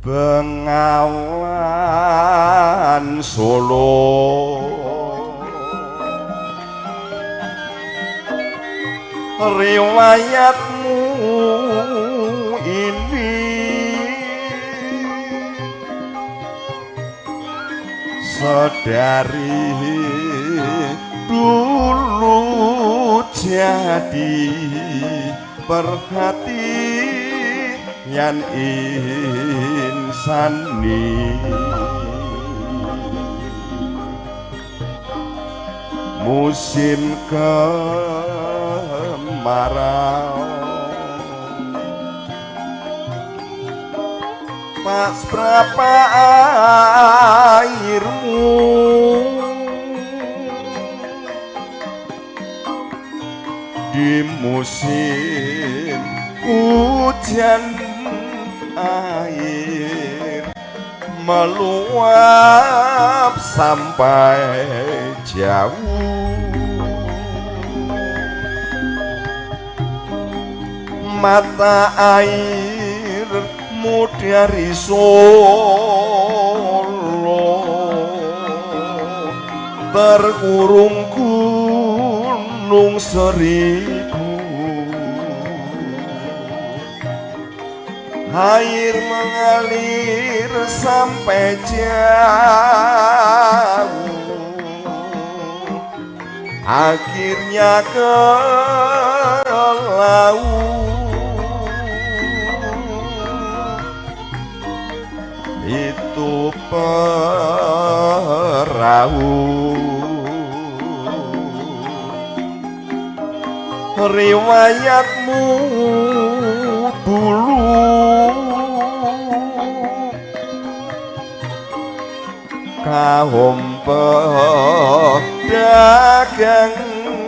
Bengawan Solo. Riwayatmu ini sedari dulu jadi perhatian insani. Musim kemarau tak seberapa airmu, di musim hujan air meluap sampai jauh. Mata airmu dari Solo terkurung gunung seribu. Air mengalir sampai jauh, akhirnya ke laut. Itu perahu riwayatmu dulu, kaum pedagang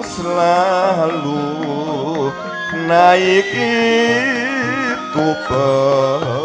selalu naik itu perahu.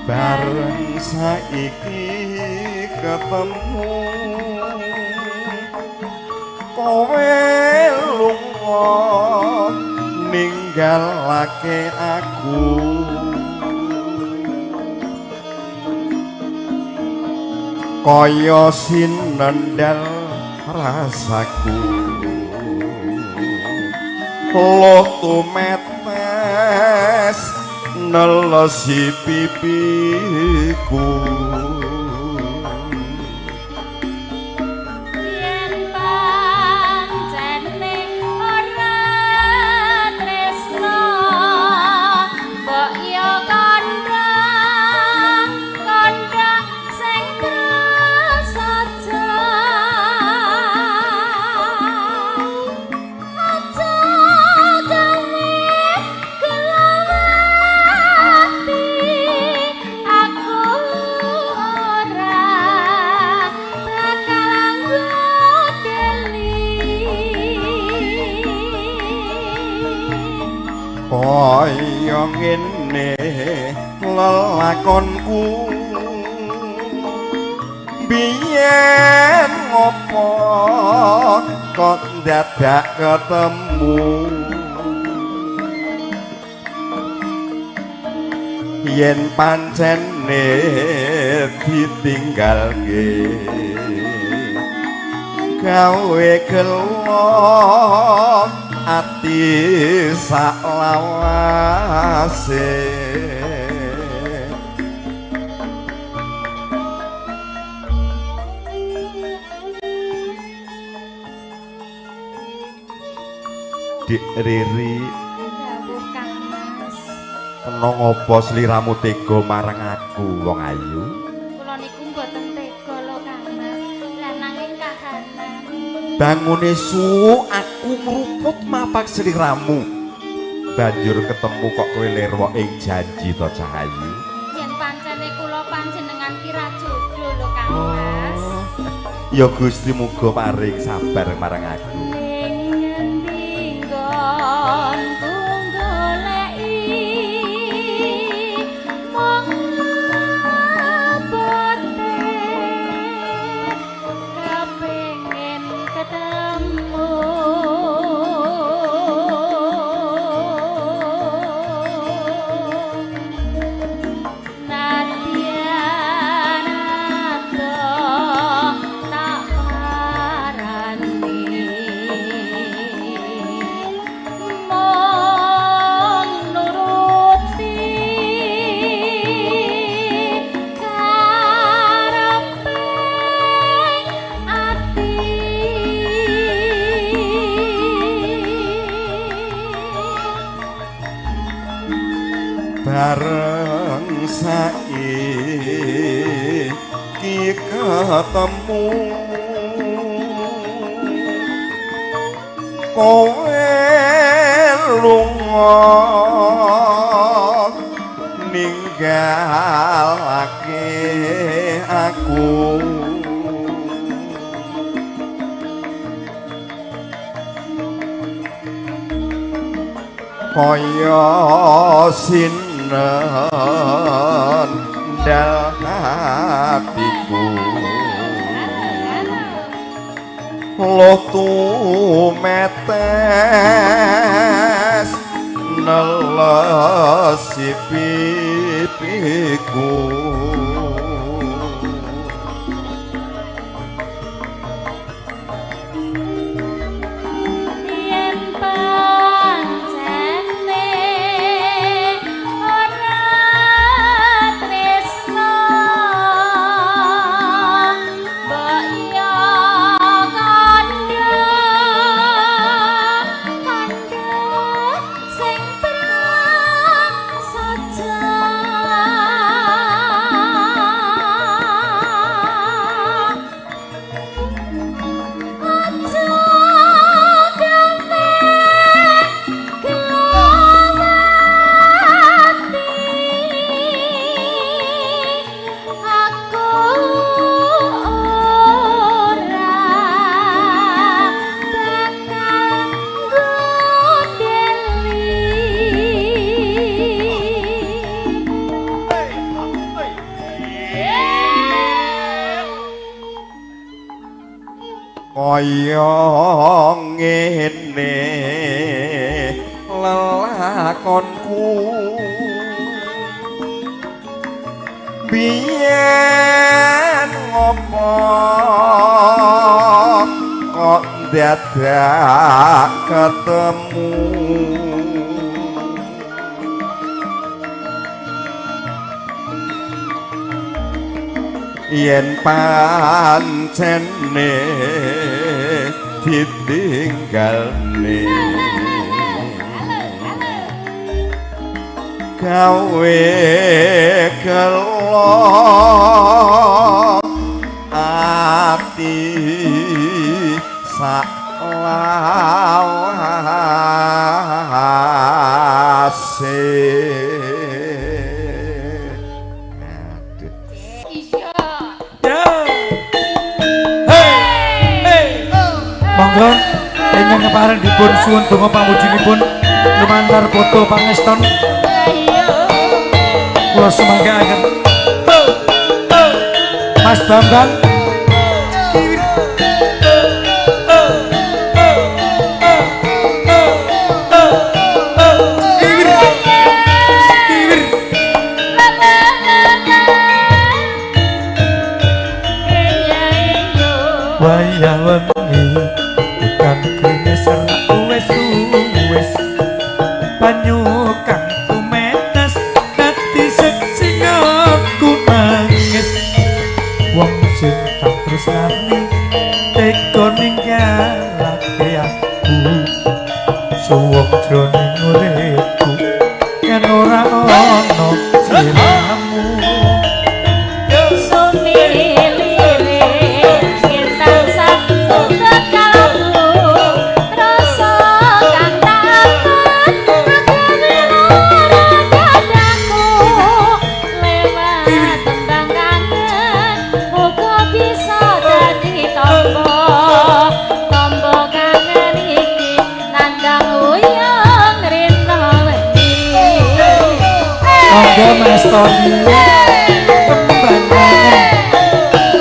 Bareng saiki ketemu kowe lunga ninggalake aku. Kaya sinendal rasaku loh tumetes nelesi pipiku. Yen pancene ora tresno mbok yo kandha kandha sing prasaja aja gawe gelawati aku ora bakal ngodeli. Kaya ngene lelakonku biyen ngopo kok dadak ketemu. Yen pancene ditinggalke gawe gelo ati saklawase. Dik Riri, Dawuh Kang Mas. Kena ngopo sliramu tega marang aku wong ayu? Kula niku mboten tega lho Kang Mas. Lah nanging kahanan. Bangune suwuk aku mruput mapak sliramu. Banjur ketemu kok kowe lirwa ing janji to cah ayu. Yen pancene kula panjenengan ki ra jodoh lho Kang Mas. Ya Gusti muga paring sabar marang aku. Ning ngendi nggonku goleki mung abote kepengin ketemu. Nadyan adoh tak parani mung nuruti kareping ati. Bareng saiki ketemu kowe lunga ninggalake aku. Kaya sinendal hatiku loh tumetes nelesi pipiku. Yen pancene ora tresno Kaya ngene lelakonku biyen ngopo kok dadak ketemu yen pancene ditinggalne gawe gelo ati sak lawase. Aduh. Iya. Ya. Hey. Hey. Monggo ingkang kepareng dipun suwun donga pamujinipun lumantar foto pangeston. Kula sumanggaaken Mas Bambang. Wayah wengi udan grimis rak wis banyu kang tumetes dadi seksi aku nangis wong sing tak tresnani tega ninggalake aku suwung jroning uripku yen ora ana sliramu. Monggo Mas Tony kembangan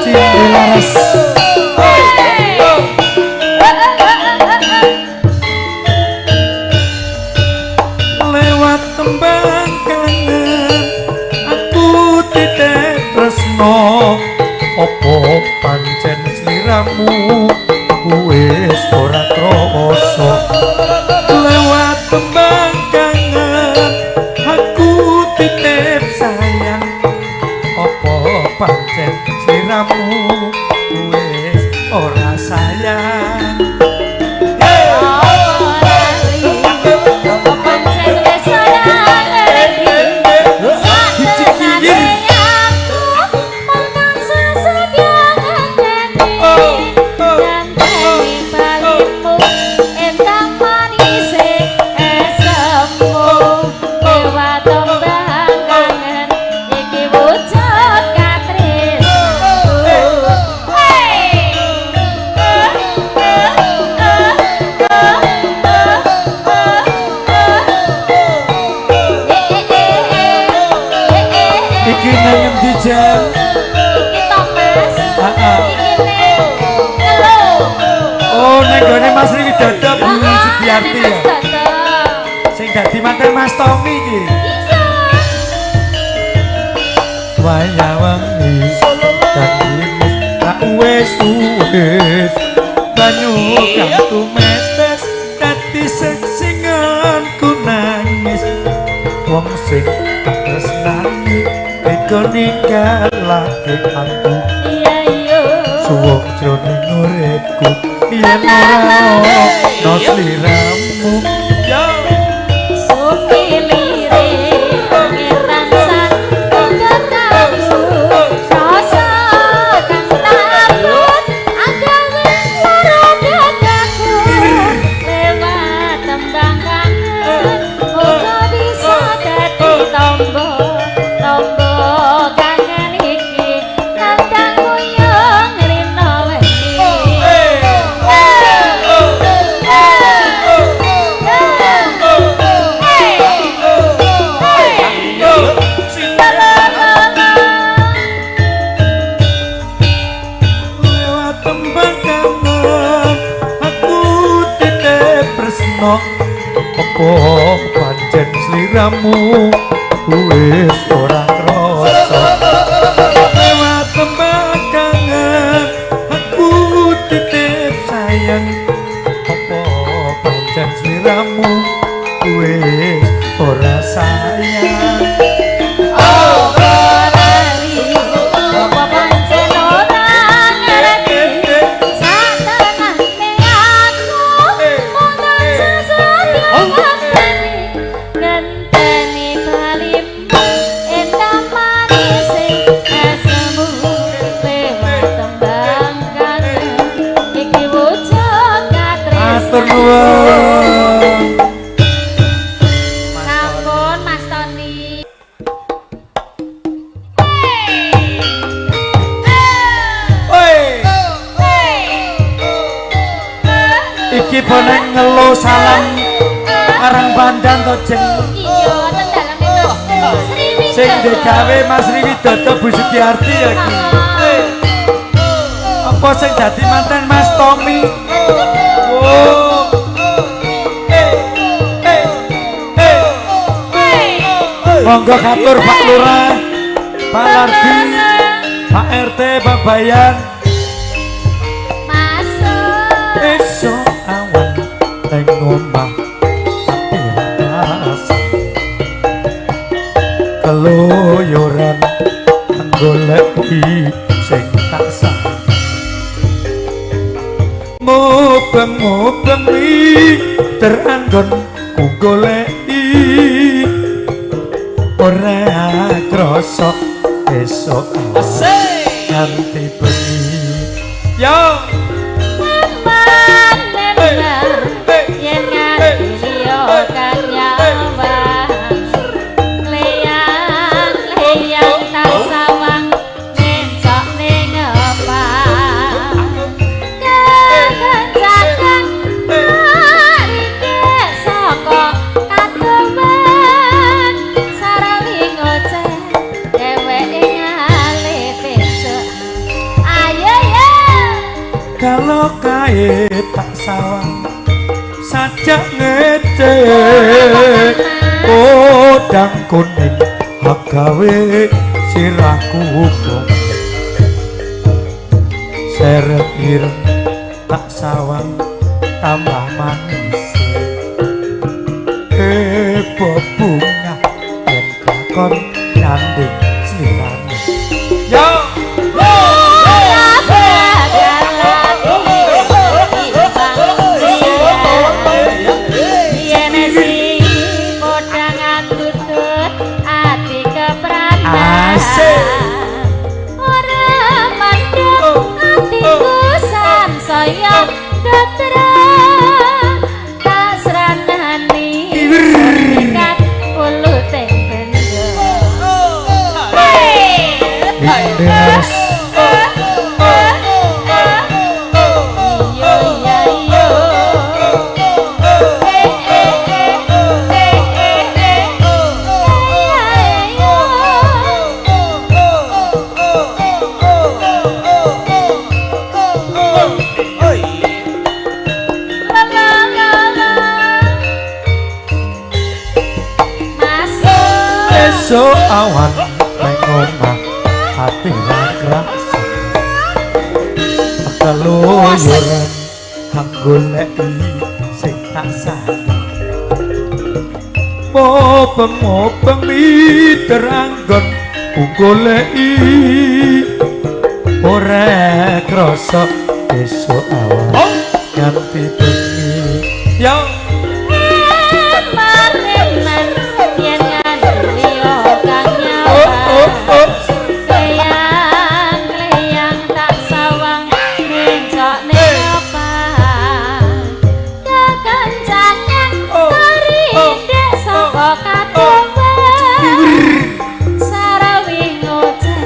Cinde Laras. Lewat tembang kangen aku titip tresno opo pancen sliramu wis ora kroso. Lewat tembang kangen aku titip sayang opo pancen sliramu wis ora sayang. Iki nang endi Jan? Iki to Mas. Heeh. Iki nang telu. Oh, nang gone Mas Widodo Bu Sugiarti ya. Sing dadi manten Mas Tommy iki. Iya. Wayah wengi dadi tak wis wis banyu kang tumetes dadi seksinganku nangis wong sing tak tresnani tega ninggalake aku. Iya iya. Suwung jroning uripku yen ora ana sliramu. sliramu wis ora krasa lewat tembang kangen aku titip sayang apa pancen sliramu wis ora sayang ora lali apa pancen ora ngerti satenane aku mung sesuk ngenteni balimu endang manis esemu lewat tembang kangen iki wujud katresnan. Atur nuwun. Sampun Mas Tony. Oi, iki bonek ngelo salam Karang Pandan to jeng. Iya, ten daleme Mas Sri Widodo. Sing digawe Mas Sri Widodo Bu Sugiarti ya iki. Apa sing dadi manten Mas Tommy? Oh. Monggo katur Pak Lurah, Pak Lardi, Pak RT, Pak Bayan. Masuk. Esuk awan ning omah ati rasa keluyuran goleki sing tak sayang mubeng-mubeng teranggon ku goleki ora krasa esuk awan nganti bengi yo. Yen nganti liya kang nyawang leyang-leyang tak sawang nencok ning ngepang kekencakan marike saka kadowen sarawi ngoceh dheweke ngalih besok ayo ya. Kalau kae tak sawang sajak ngece podang kuning gawe sirahku bong seret ireng tak sawang tambah manis ebo bunga yen kelakon nyanding sliramu yo. Asik. Ora mandek atiku sansaya getra kasranani sertikat puluting benda. Yes. Yo yo yo. Eh eh eh eh eh eh. Yo. La la la la. Masuk. Esuk awan nang omah ati ra krasa keluyuran goleki sing tak sayang mubeng-mubeng miter anggon ku goleki ora krasa esuk awan nganti bengi yo. Eman-eman yen nganti liya kang Oh oh nyawang oh. Leyang-leyang tak sawang nencok ning opah kekencangan tarindek saka kadowen sarawi ngoceh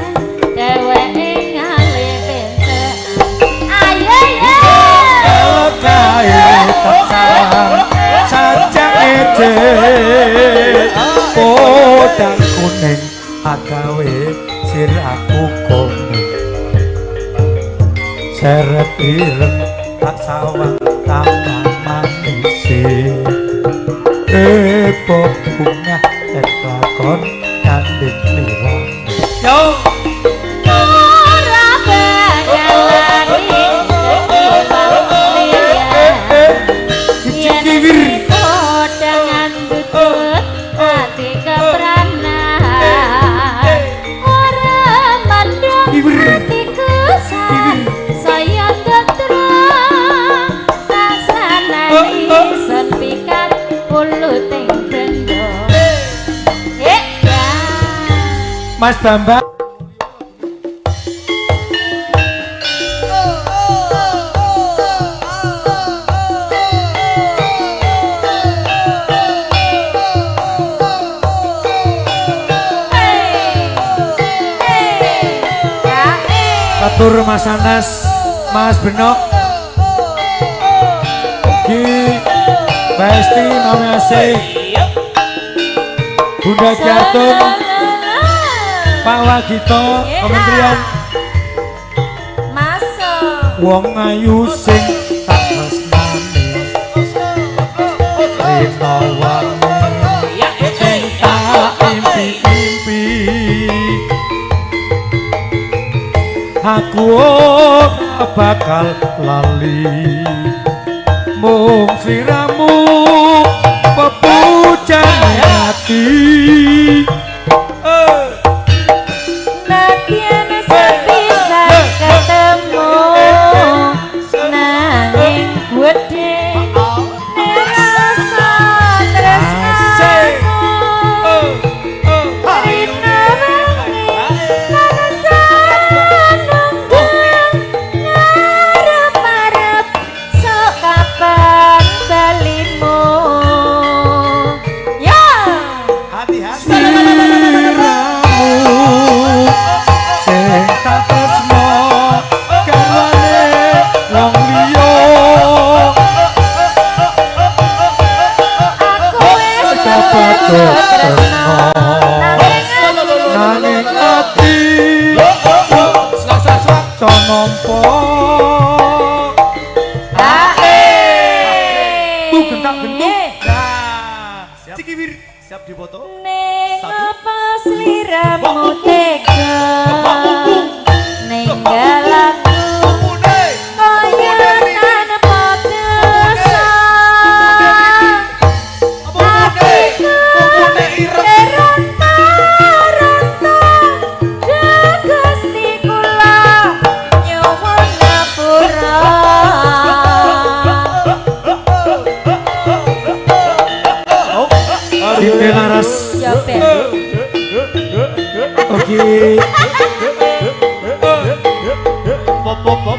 dheweke ngalih pencekan ayo yo. Kalau kae tak sawang sajak ece podang kuning agawe sirahku kuning seret ireng tak sawang tambah manis ebo bunga Yen lakon kandhing sliramu. Yo Ora bakal lali Iki wir. Kodangan tutut ati kepranan ora mandang ati kesah saya tetrang rasanane sun pikat puluting bendo. Ya Mas Bambang. Katur Mas Anas, Mas Benok, Ki Mbak Esti, Mami Asih, Bunda Jatun, Pak Wagito, Kementerian Masuk. Wong ayu sing tak tresnani, rina wangi sing tak impi-impi, aku ora bakal lali mung sliramu pepujane ati. Nadyan sepisan ketemu nanging gedhe rasa tresnamu rina wengi tansah nunggu ngarep-arep sok kapan balimu ya. Sliramu sing tak tresno garwane wong liya, Aku wis kepacut tresno tresno nanging nanging ati iso nampa. Ae. Tu gentak gentuk. Nah, ciki wir Siap dipoto. Ning apa sliramu tega ninggal aku kaya tanpa dosa, atiku ronta-ronta duh Gusti kula nyuwun ngapura. Dite laras. Ya ben. Oke. Pop pop pop.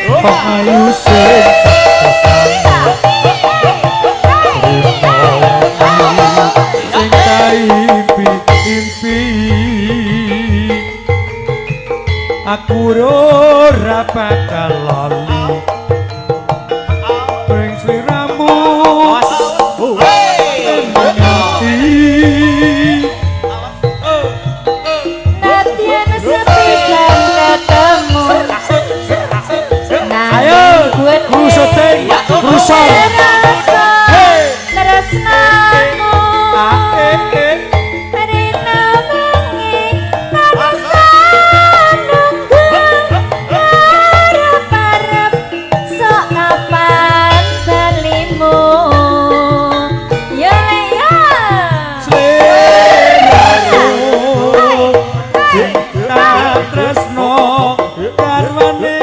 Wong ayu sing sing tak impi-impi, aku ora bakal lali ring sliramu ati. Nadyan sepisan ketemu Ayo, nanging kru syuting, kru sound. rasa Hey. tresnamu Ah, eh, eh. rina wengi tansah nunggu ngarep-arep sok kapan balimu ya le ya. Sliramu sing tak tresno garwane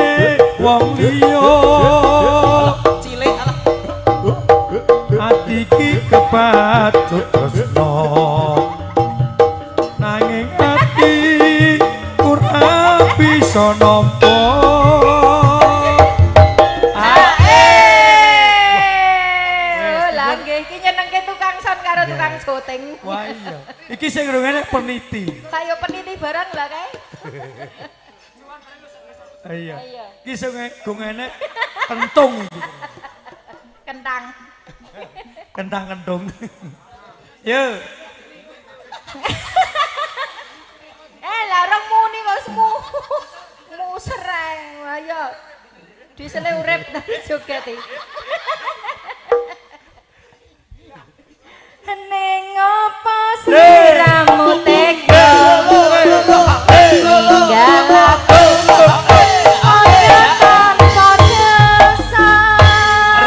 wong liya, Cilik alah. ati iki kepacut tresno nanging ati ora bisa nampa. Lah nggih iki nyenengke tukang sound karo tukang syuting. Wah iya, iki sing ngrungokne peniti. Lah yo peniti barang lah kae. Iya. Iya. Iki sing gongene kentung iki. Kentang. Kentang kentung. Yo. Lah orang muni kok semu. Muser ae. Ayo. Disele urip tapi joget iki. Ning opo sliramu tega ninggal aku ora tanpa dosa.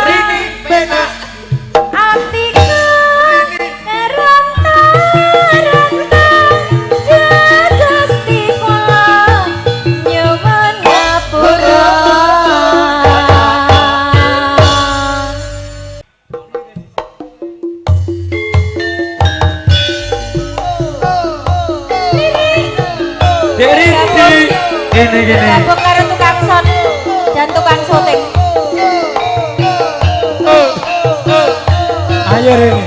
Rini penak Atiku ronta-ronta Gusti kula nyuwun ngapura. Dek Rini. Gini gini. Gabung karo tukang sound dan tukang syuting. Ayo Rini.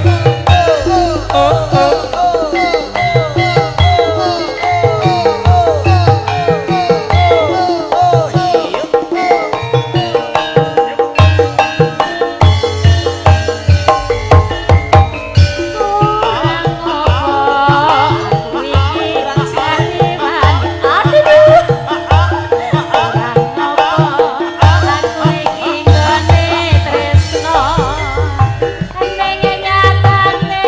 Kurang opo aku iki kaliwan. Aduh. Kurang opo aku iki nggone tresno. Ning nyatane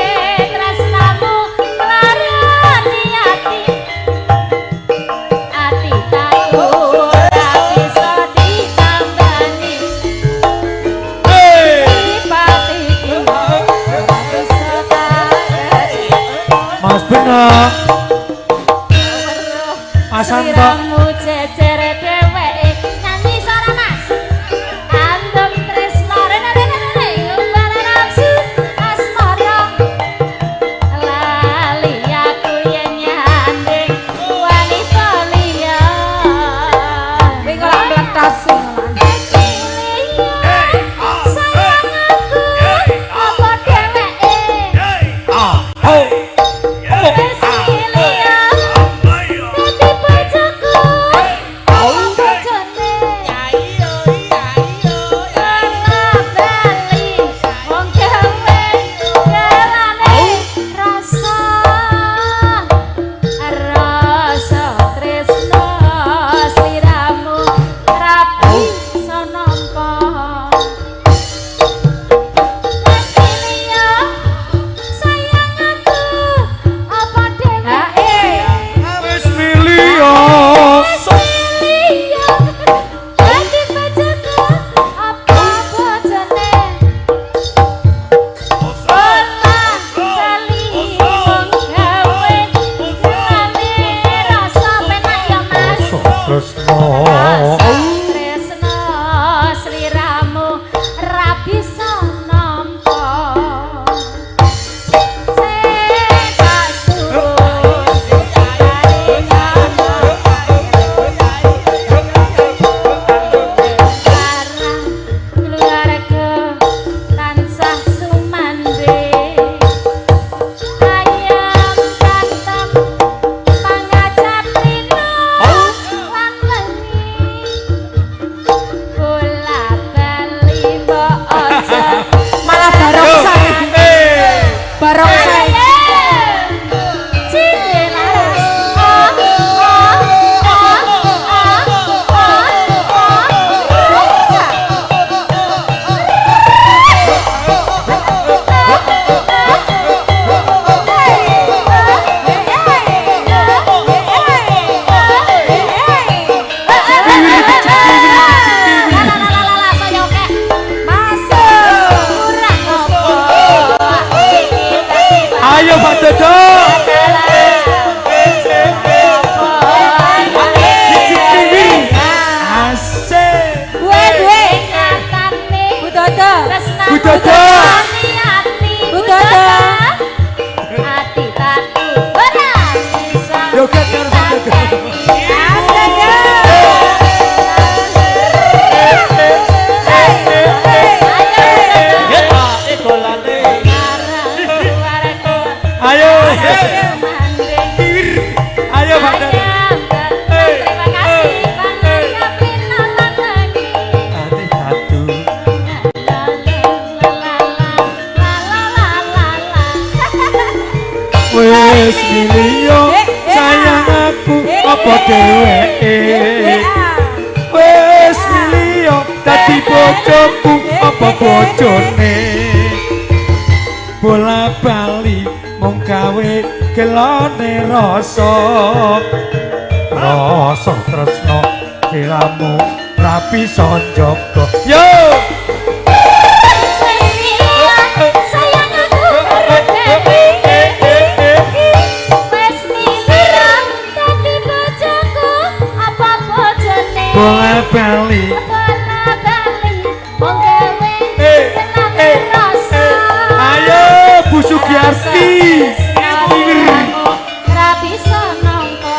tresnamu nglarani ati. Ati tau ora bisa ditambani. Sifat iki ora bisa tak Mas Beno. Mas Anto. Sliramu jejer dheweke nyanyi ora Mas. Andem tresno rene rene rene ngumbara nafsu asmara. Lali aku yen nyanding wanita liya. Kowe kok lak meletos. Sayang aku apa dheweke? Oh. Wis liya dadi bojoku apa bojone? Bali wong gawe galane rasa rasa tresno sliramu ra bisa nampa. Wis liya sayang aku apa dheweke? Wis milio. Wis liya dadi bojoku apa bojone? Olah bali wong gawe galane rasa penak ya Mas. Tresno. Rasa tresno sliramu ra bisa nampa. Sing tak suwun Barang keluarga tansah sumande. Ayam katem pangajap rina lan wengi. bojoku apa bojone? Bola bali mung gawe gelone rasa. Rasa tresno sliramu ra bisa njaga. Yo! Sayang aku karo dheweke. Wis milih dadi bojoku apa bojone? Bola bali Bola bali mung gawe gelone rasa. Ayo Bu Sugiarti. Ra bisa nampa.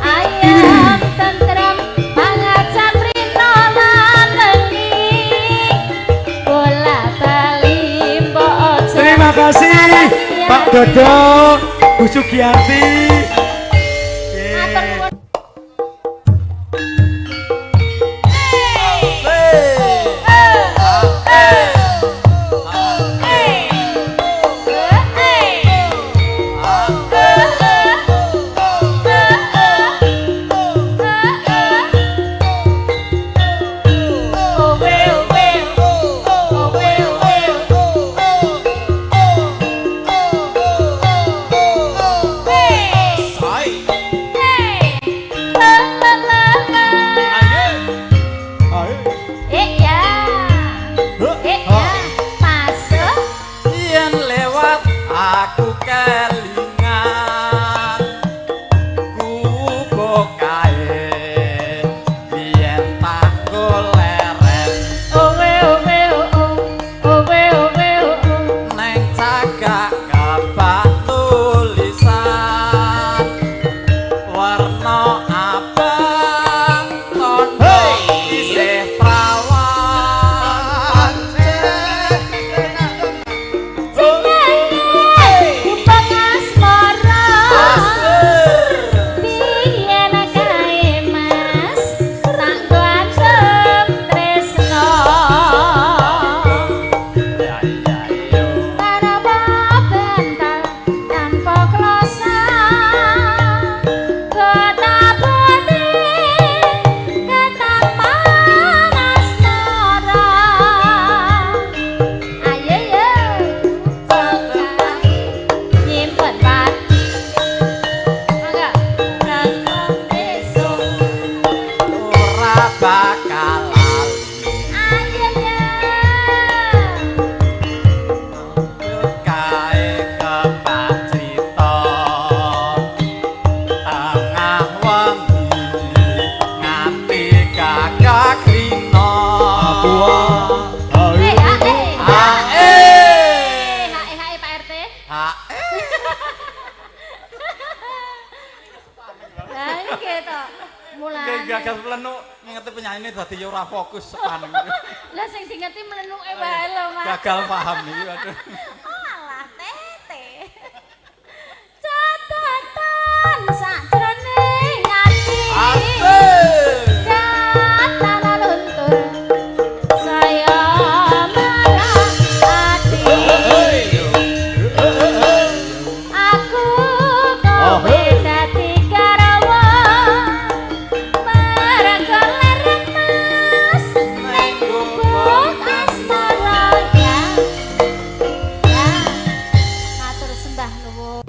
Ayam tentrem pangacan rina lan wengi. Bola bali mbok aja. Terima kasih Pak Dodo, Bu Sugiarti. Matur nuwun. Yen lewat aku kelingan kubo kae biyen tak goleren neng cagak kapak tulisan warna abang tondo isih prawan. Ora bakal lali kae kebak crita tengah wengi nganti gagak rina. Gagal mlenuk ngingeti penyanyine dadi ya ora fokus sepaneng. Lah sing dingeti mlenuke wae lho, Mas. Gagal paham iki waduh. Alah tete. Catatan sakjroning ati. Asik. Datana luntur. Saya marah ati. Aku kowe dadi garwa. Mergo leren Mas ning gubuk asmara ya. Ya. Matur sembah nuwun.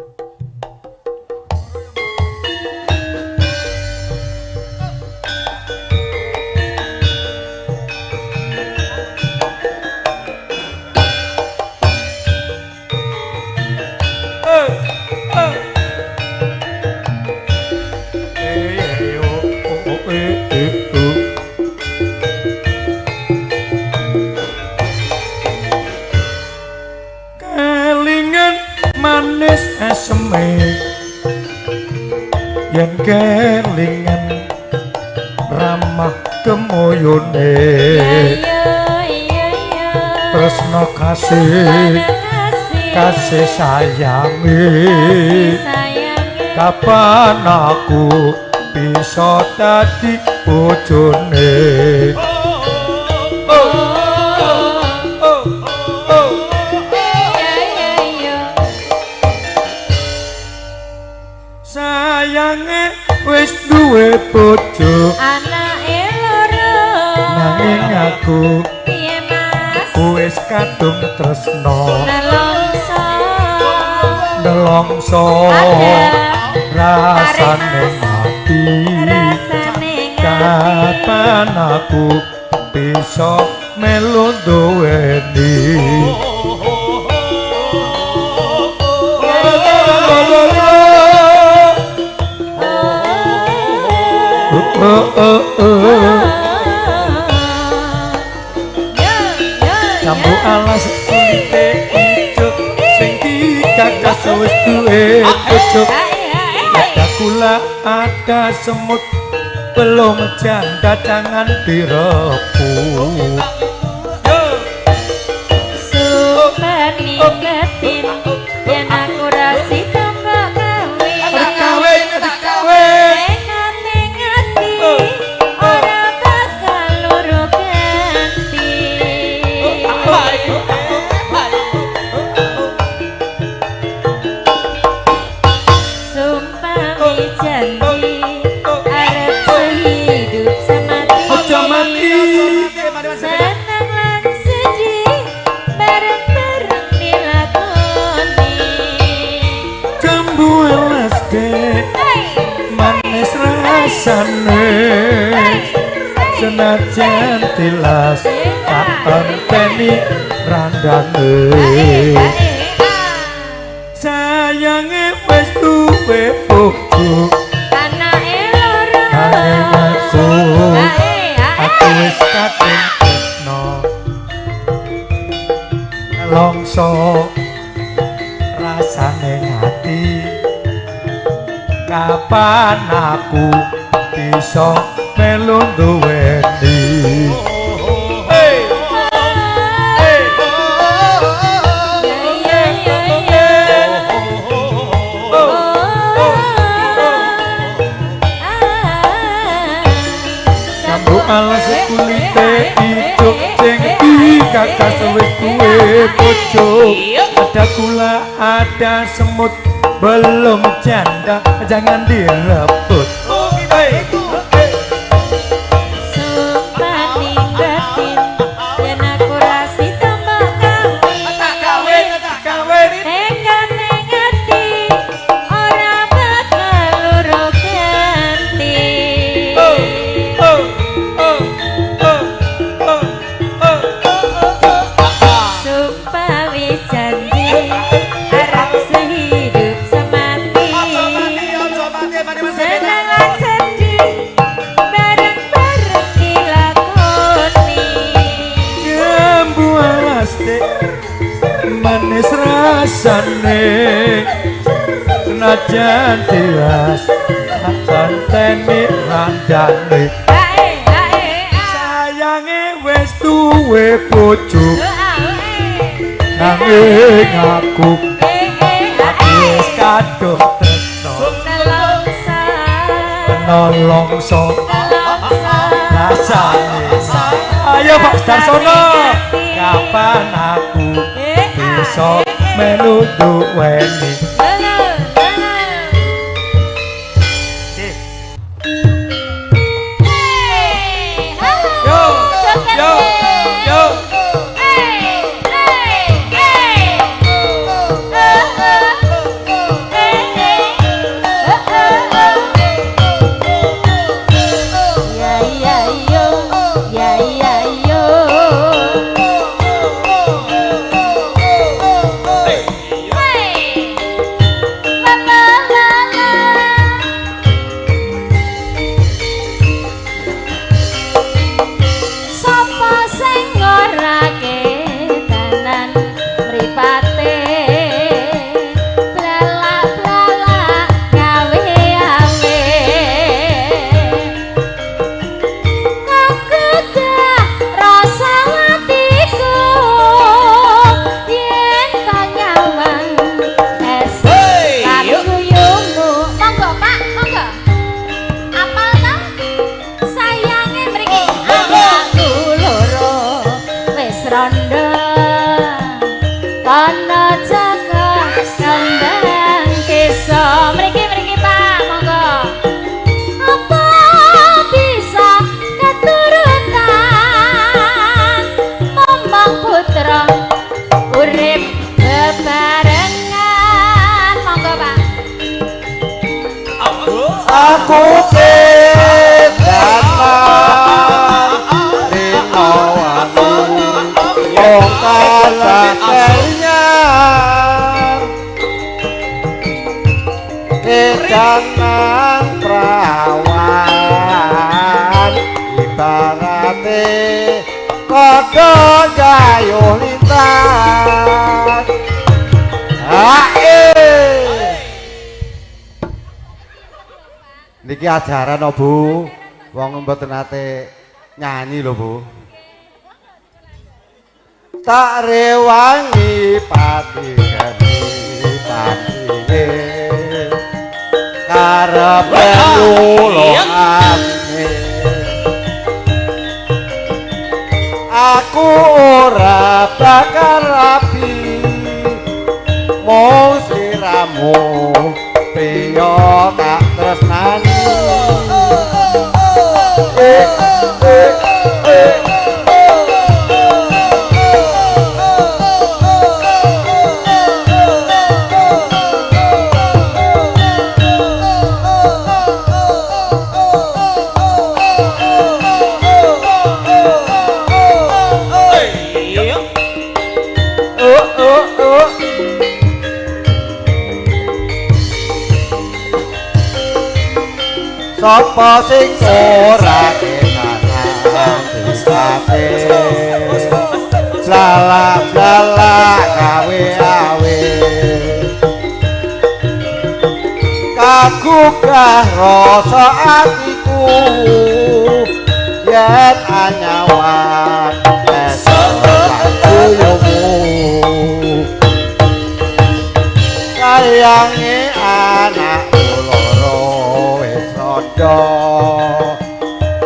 Kelingan manis eseme yen kelingan ramah kemoyone Iya iya iya. tresno kasih kasih sayangi kapan aku bisa dadi bojone. Oh, oh, oh, oh. aku piye Mas wis kadung tresno nelongso nelongso rasane mati rasane kapan aku bisa melu duweni. Jambu alas kulite ijo sing dikakas wis duwe bojo. Ada gula ada semut belum janda jangan direbut. Supani batin yen aku ra sida mbok kawin. Kawin. Ngati ora bakal loro ganti. Sumpah janji arep sehidup semati. Ojo mati. Seneng lan sedih bareng-bareng dilakoni. Jambu alas dek manis rasane senajan tilas tak enteni randane. Sayange wis duwe bojo Anake loro. Nanging aku wis kadung tresno nelongso rasane ati kapan aku bisa melu duweni. Hey. Hey. Ya ya ya. Jambu alas kulite ijo sing dikakas wis duwe bojo. Ada gula ada semut belum janda jangan direbut. Sumpah batin yen aku ra sida mbok kawin. Tekad ning ati ora bakal loro ganti. Sumpah wis janji arep sehidup semati. Seneng lan sedih bareng-bareng dilakoni. Jambu alas dek manis rasane senajan tilas tak enteni randane. Ae ae Sayange wis duwe bojo nanging aku wis kadung tresno Nelongso nelongso rasane. Ayo Pak Darsono, kapan aku bisa melu duweni. Yo yo yo. Ya ya yo, ya ya yo. Hey. Ibarate padha gayuh lintang. Hae. Niki ajaran no, Bu. Wong mboten nate nyanyi lho, Bu. Tak rewangi pati geni patine karepe luluh atine. Aku ora bakal rapi mung sliramu priya tak tresnani. Eh, eh, eh. Oh, oh, oh. Sapa sing ora kenalan sifate lala-lala gawe awe kagugah rasa atiku yen anyawan esuk. Sayange anakku loro wis rondo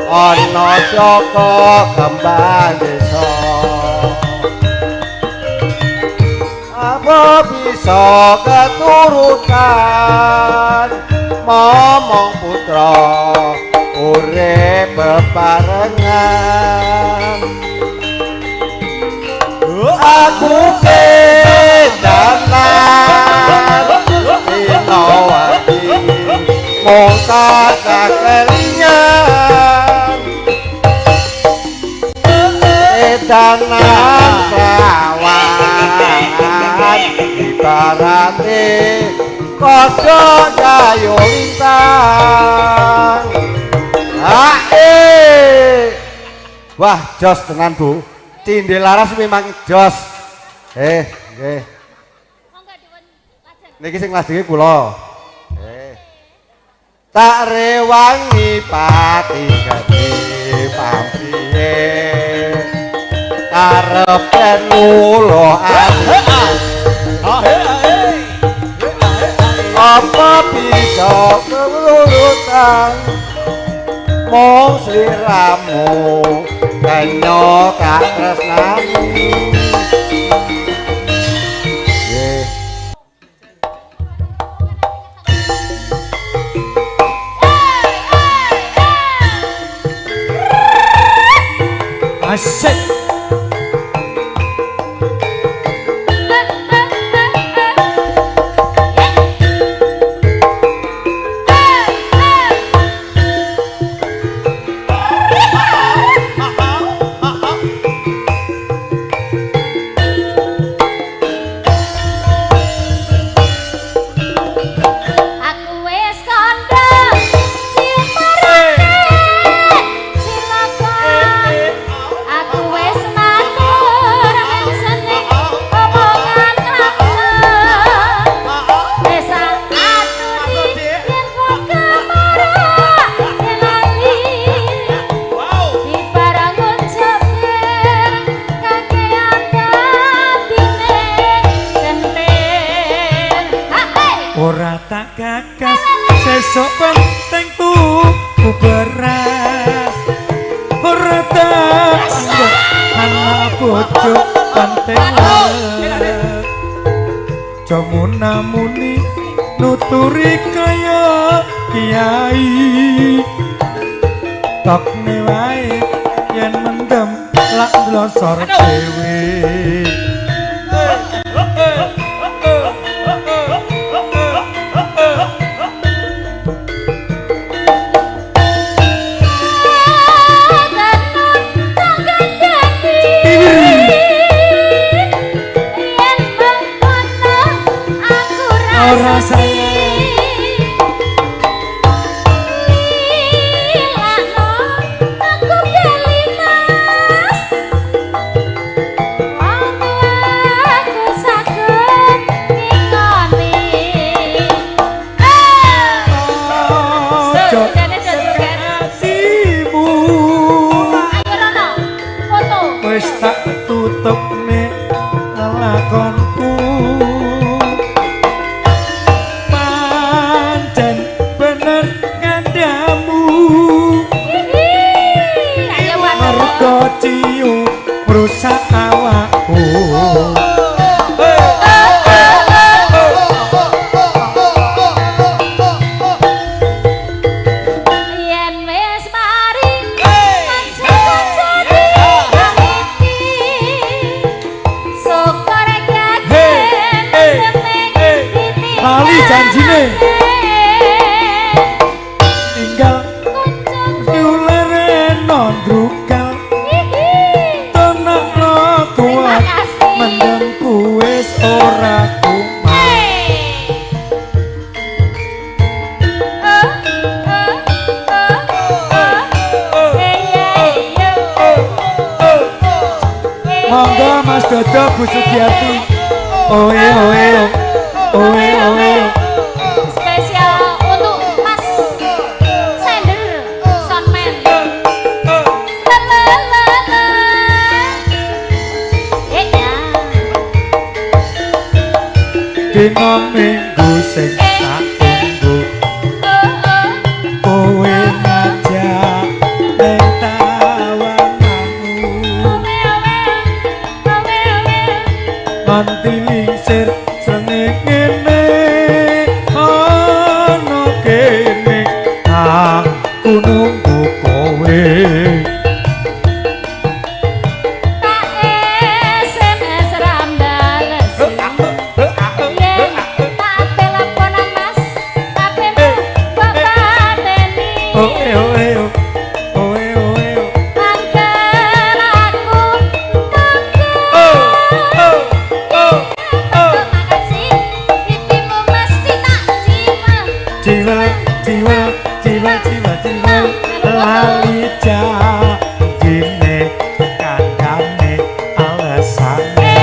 ana Joko kembang desa. Apa bisa keturutan momong putra urip bebarengan. Aku kedanan Dinawati mung tak kelingan edanan prawan ibarate kodho dayo lintang. Hae. Wah, jos tenan, Bu. Cindhe laras memang jos. Nggih. Niki sing lajenge kula. Tak rewangi pati gedhe pamrihe karepe luluh ati. Apa bisa kelurutan mung sliramu kenya tak tresnani. Nggih. Asik. Aku wis kandha cimarane cilaka. Aku wis matur sene omongan klakon. Wis aturi yen kok kemarah lali. Dibarang ngucapke kakean atine gentir. Ha-hey. Ora tak gagas sesuk penting tuku beras. Ora tak anggap anak bojo penting wae. Jamuna-muni nuturi kaya kiai. Tokne wae yen mendem lak ndlosor dhewe. Ora sayang. Lilakno aku keliman. Wis tak tutupne lelakonku. Pancen bener kandhamu. Ayo Pak. Mergo ciu ngrusak awakku. Yen wis mari kanca-kancane iki. Syukur Hey, hey, hey. Lali janjine. Tinggal nyulereno ndrukal tenakno Terima kuat kasih. mendemku wis ora kumat. Monggo Mas Dodo Bu Sugiarti. Oe oe oe oe. Spesial untuk Mas Sender Soundman. La la la la. Eh ya. Dina Minggu sing tak tunggu Oh oh. kowe ngajak ning tawanganmu. Owe owe. Owe owe. Nganti lingsir srengenge ana kene aku nunggu kowe. Tak SMS ra mbales. Yen tak teleponan Mas, HP-mu kok pateni. Oe oe oe oe. Mangkel aku mangkel. Oh oh oh oh. Makasih, pipimu mesti tak jiwa. Jiwa jiwa jiwa jiwa jiwa lali janjine kandhane alesane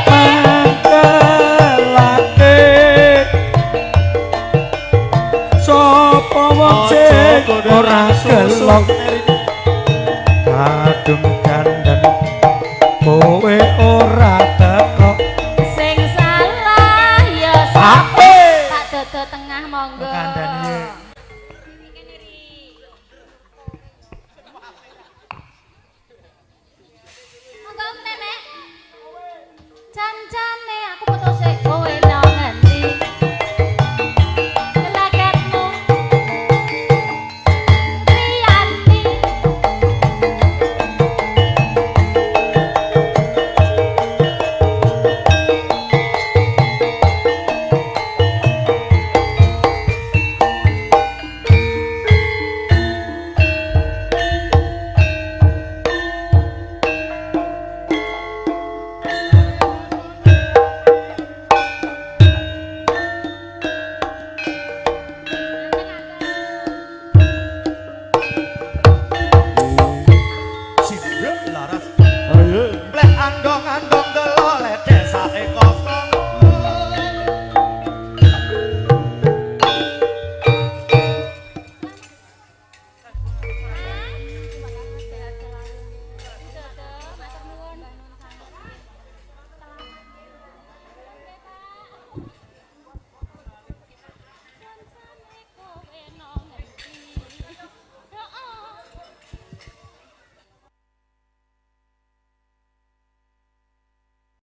mangkelake sapa wong sing ora gelem kadung dandan kowe.